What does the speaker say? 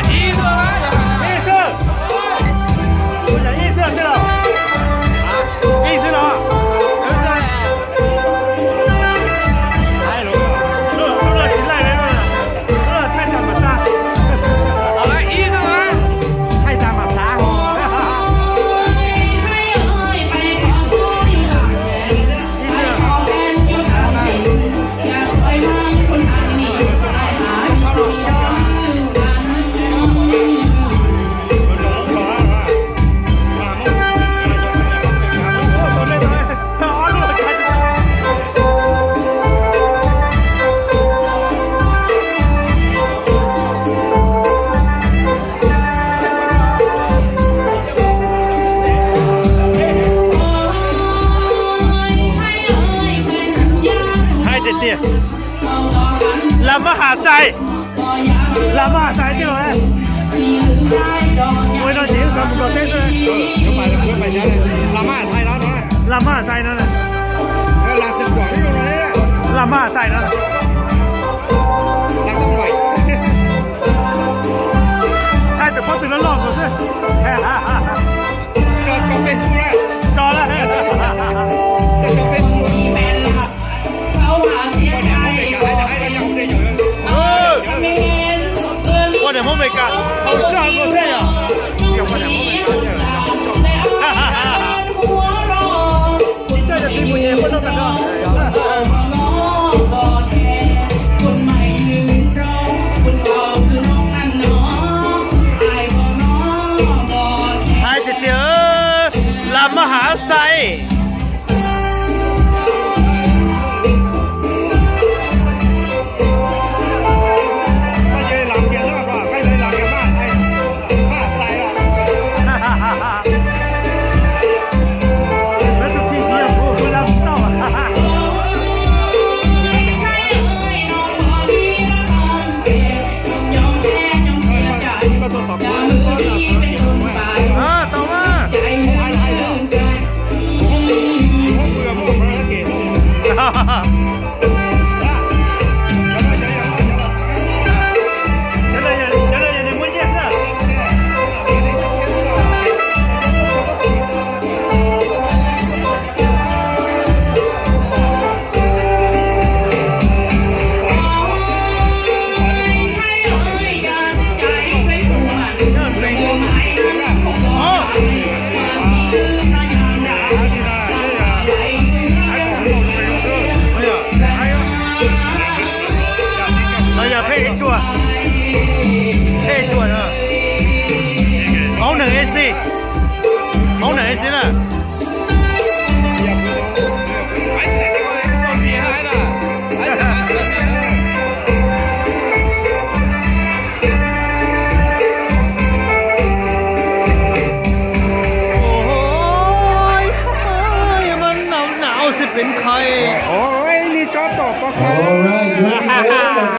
意思，我讲意思，对了。意思了啊。ໃຫ້ເຕຍໆ ລຳມະຫາໄຊ ລຳມະຫາໄຊຕິເນາະ. ໂອ້ຍ ເນາະ ຈິງສຳກອເຕັດເລີຍ ເອີ ດຽວໄປ ດຽວໄປເຈົ້າເລີຍ ລຳມະຫາໄຊເນາະ ລຳມະຫາໄຊນັ້ນນະ ລຳມະຫາໄຊນັ້ນນະ ລຳຈັກໜ່ອຍ ຖ້າຈະພໍຕື່ນລອກກ່ອນຊິ ຈອດ ຈອດເຟສບຸກແລ້ວ ຈອດແລ້ວ ຈອດເຟສບຸກ ເອີ ວ່າແຕ່ພວກອາເມລິກາ ເຂົາຊາກບໍ່ແທ້ອະ ຫາຍເຕີເຕີ ເອີ ລຳມະຫາໄຊ. ເຮົາຢາກເພງເອກຈົວ ເພງເອກຈົວເນາະ ເອົາໜຶ່ງເອຊີ ເອົາໜຶ່ງເອຊີນະ. ໂອ້ຍ ມັນໜາວໆ ຊິເປັນໄຂ້.